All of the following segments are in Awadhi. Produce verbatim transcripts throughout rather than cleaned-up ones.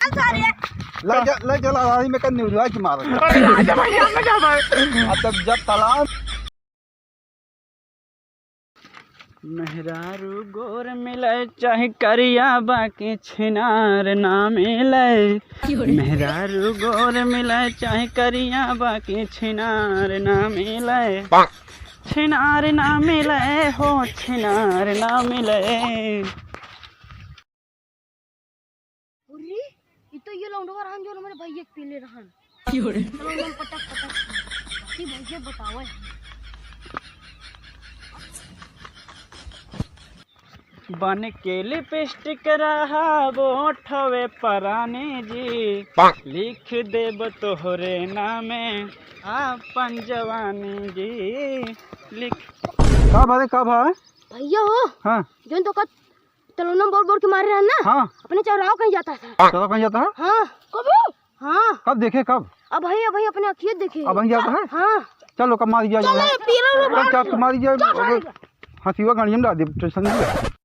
ले जा, ले चला, राही में कर निहुरा के मार। अरे राजा भाई, हम ना जा पाए। अब तब जब तालाब मेहरारू गोर मिले चाहे करिया, बाकी छिनार ना मिले। मेहरारू गोर मिले चाहे करिया, बाकी छिनार ना मिले। छिनार ना मिले हो, छिनार ना मिले। अरे, ई तो ये लौंडवा रहन जो हमरे भैया के पीले रहन। क्यों रे? चलो हम पटक पटक। ई भैया बतावे। बन के लिपस्टिक रहा ओठवे परानी जी, लिख देब तोहरे नामे आपन जवानी जी। लिख। का भा रे, का भा? भैया हो। हाँ। जोन तो कत तलौना बोर बोर के मारे रहन ना। हाँ। अपने चौराहो कहीं जाता था। चौराहो कहीं जाता है? हाँ। कब? हाँ। कब देखे, कब? अब भाई, अब भाई अपने अखिए देखे। अब वहीं जाता है? हाँ। चलो, कब मारी जाए? चलो, ये पीला लो चल, मार चल, दो। मारी जाए। चल, मार दो। हंसीवा गाड़ी में डाल दे, टेंशन नहीं ले।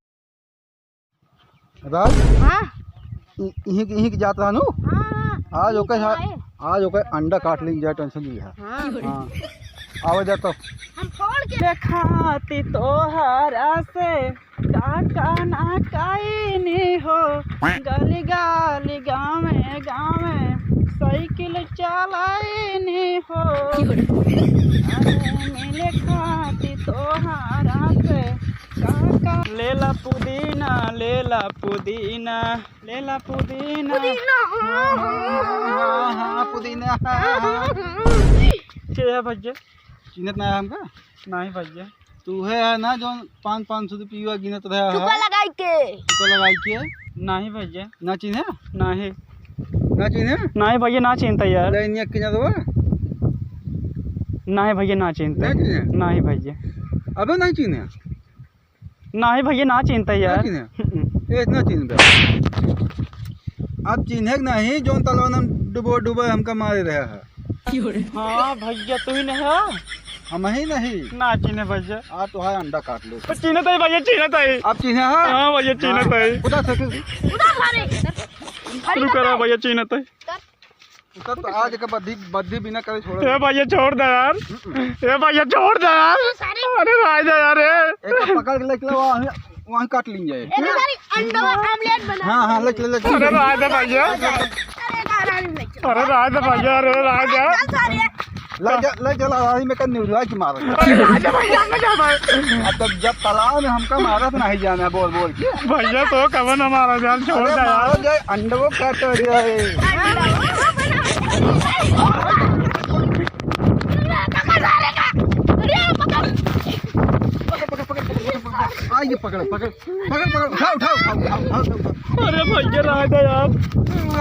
राज? हाँ। इ-, इहीं के, इहीं के जात रहा नु? हाँ, हाँ। आज इहीं ओके के सा-, आए। आज ओके अंडा काट लेंगे, जा टेंशन नहीं है। हाँ। हाँ। आवे जा तो। हम फोड़ के देखाती तोहरा से का का ना कइनी हो, गली गली गाँवे गाँवे साइकिल चलइनी हो। अरे मिले खाती तोहरा से का का। लेला पुदीना, लेला पुदीना, लेला पुदीना। पुदीना। हाँ, हाँ, हाँ, हाँ, पुदीना। के है भैया? चिन्हत ना है हमका? नहीं भैया। तू है, है ना, जो पाँच, पाँच सौ रुपया गिनत रहा है। तुका लगाई के। तुका लगाई के? नहीं भैया। ना चिन्हे? नहीं। ना चिन्हे? नहीं भैया, ना चिन्हता यार। ले, इन्हें किन्हत बा? नहीं भैया, ना चिन्हता। नहीं चिन्हे? नहीं भैया। अबे नहीं चिन्हे? नहीं भैया, ना चिन्हता ना यार। चिन्हे? हम्म। ए, इतना चिन्ह बे। अब चिन्हे के नहीं, जोन तलवा में डुबो, डुबो हमका मारे रहा है। हाँ भैया, तू ही नहीं है? हम ही नहीं। ना चिन्हे भैया। आ तो है, अंडा काट ले। तो चिन्हत है भैया, चिन्हत है। अब चिन्हे है? हाँ भैया, चिन्हत है। उधर से तू। उधर मारे। रुक रहा भैया, चिन्हत है। उधर तो आज के बद्धी, बद्धी बिना करे छोड़। ए भैया, छोड़ दे यार। हम्म। ए भैया, छोड़ दे यार। अरे राय दे यार, ए। एक पकड़ के लेके लो, वहाँ, वहाँ काट लीन जाए। ए, बेचारी अंडा ऑमलेट बना। हाँ, हाँ, ले चल, ले चल। अरे राय दे भैया। अरे, अरे, अरे, ले चल। अरे राय दे भैया, अरे राय दे। चल, सारे। ले जा, ले चल, आराम में कर, निहुरा के मार। अरे राय दे भैया, ना जा भाई। अब तब जब तालाब में हमका मारत नहीं जाना, बोल, बोल के। भैया, तो कवन हमारा जान, छोड़ अरे दे यार। मारो जाए, अंडवो काट जाए। अंडा। पकड़, पकड़, पकड़, पकड़, पकड़, पकड़। आ, ये पकड़, पकड़, पकड़, पकड़, उठा, उठा, उठा। अरे भैया, रह दे यार। उठा,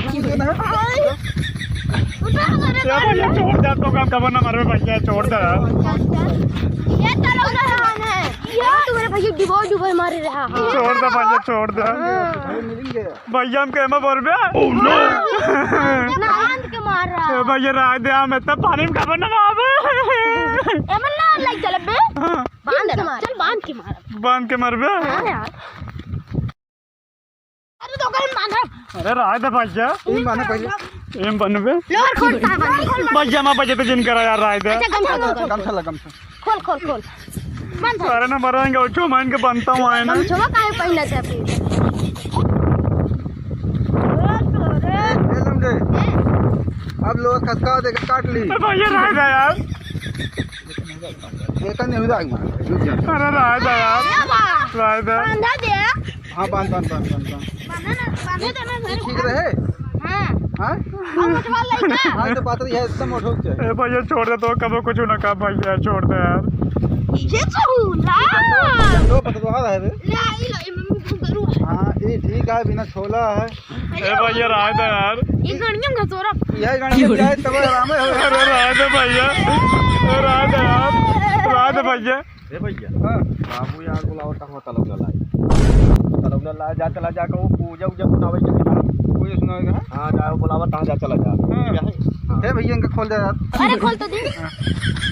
उठा, उठा, उठा। उठा, उठा, ए भैया, छोड़ दे, तो का कवन हमारे भैया, छोड़ दे यार। ये तो लोग रहन है। ये तो मेरे भैया डिबोई, डिबोई मारे रहा है। छोड़ दे भैया, छोड़ दे। हाँ। भैया, हम कैमा बोल बे? Oh, no! ना, बांध के मार रहा। ए भैया, रह दे, हम इतना पानी में कब ना आवे। एमन ना लाइक चल बे। हाँ। बांध के मार। चल, बांध के मार। बांध के मार बे? हाँ यार। अरे, तो ओकरे में बांधा। अरे, रह दे भैया। एम बांधा पहले। एम बनबे। लोअर खोलता है, बांध। भैया, मैं बजे तो जिन करा यार, रह दे। अच्छा, गमछा, गमछा। गमछा ला, गमछा। खोल, खोल, खोल। बांध। अरे ना मरेंगे, उठो, मैं इनके बनता हूँ, है ना? गमछवा काहे पहनले थे फिर? ए, लमडे। अब लोग खसका देके काट ली। ए, भैया, रह जा यार। देखा नहीं, उधर आ गया। अरे, रह जा यार। रह जा। बांधा दे। हाँ, बांध, बांध, बांध, बांध, बांध। बांधा ना, बांधा दे ना, ये ठीक रहे? हाँ। हाँ? अब उठवा ले ना। हाँ, तो बात है, एकदम उठो के। ए भैया, छोड़ दे, तो कबो कुछ ना कहा भैया, छोड़ दे यार। ये तो ला। दो पतवा रहे रे। ले आई लो, ये मम्मी को करूँ। हाँ, ये ठीक है, बिना छोला है। ए भैया, रह दे यार। ये गणिया में घसोरा। यह गणिया जाए तब आराम है। अरे, रह दे भैया। ए, रह दे यार। रह दे भैया। ए भैया। हाँ। बाबू यार बुलावत, तलौला लाए। तलौला लाए, जा, चला जा, कहू पूजा उजा सुनावे के। पूजा सुनावे के, हाँ? हाँ, जा, बुलावत, तहाँ जा, चला जा। हाँ। ठीक है? हाँ। ए भैया, इनका खोल दे यार। अरे, खोल तो दे। हाँ।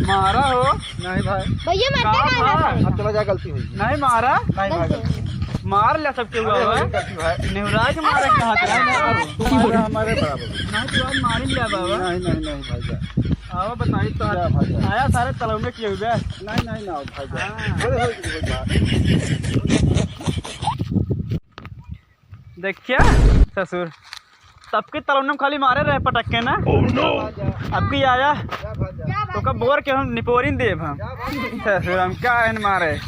मारा हो? नहीं भाई। भैया, मैं का क्या मारा भाई? अब चला जा, गलती हुई। नहीं मारा? नहीं भाई, गलती। गलती। मार ले सबके अरे बाबा। भाई, गलती भाई। नेहुरा के मारे के हाथ रहा ना। तुम्हारे हमारे बराबर। नहीं, तू आज मारी ले बाबा। नहीं, नहीं, नहीं भाई जा। आवा बताई तो जा भाई जा। आया सारे तलौने किए हुए। नहीं, नहीं, ना भाई जा। हाँ। अरे, अरे, अरे, भाई जा। देखिया ससुर, सबके तलौने में खाली मारे रहे पटक के ना। Oh no! अब की आया जा भाई जा। तो का बोर के हम निपोरिन देब हम। जा भाई जा। ससुर, हम क्या है मारे।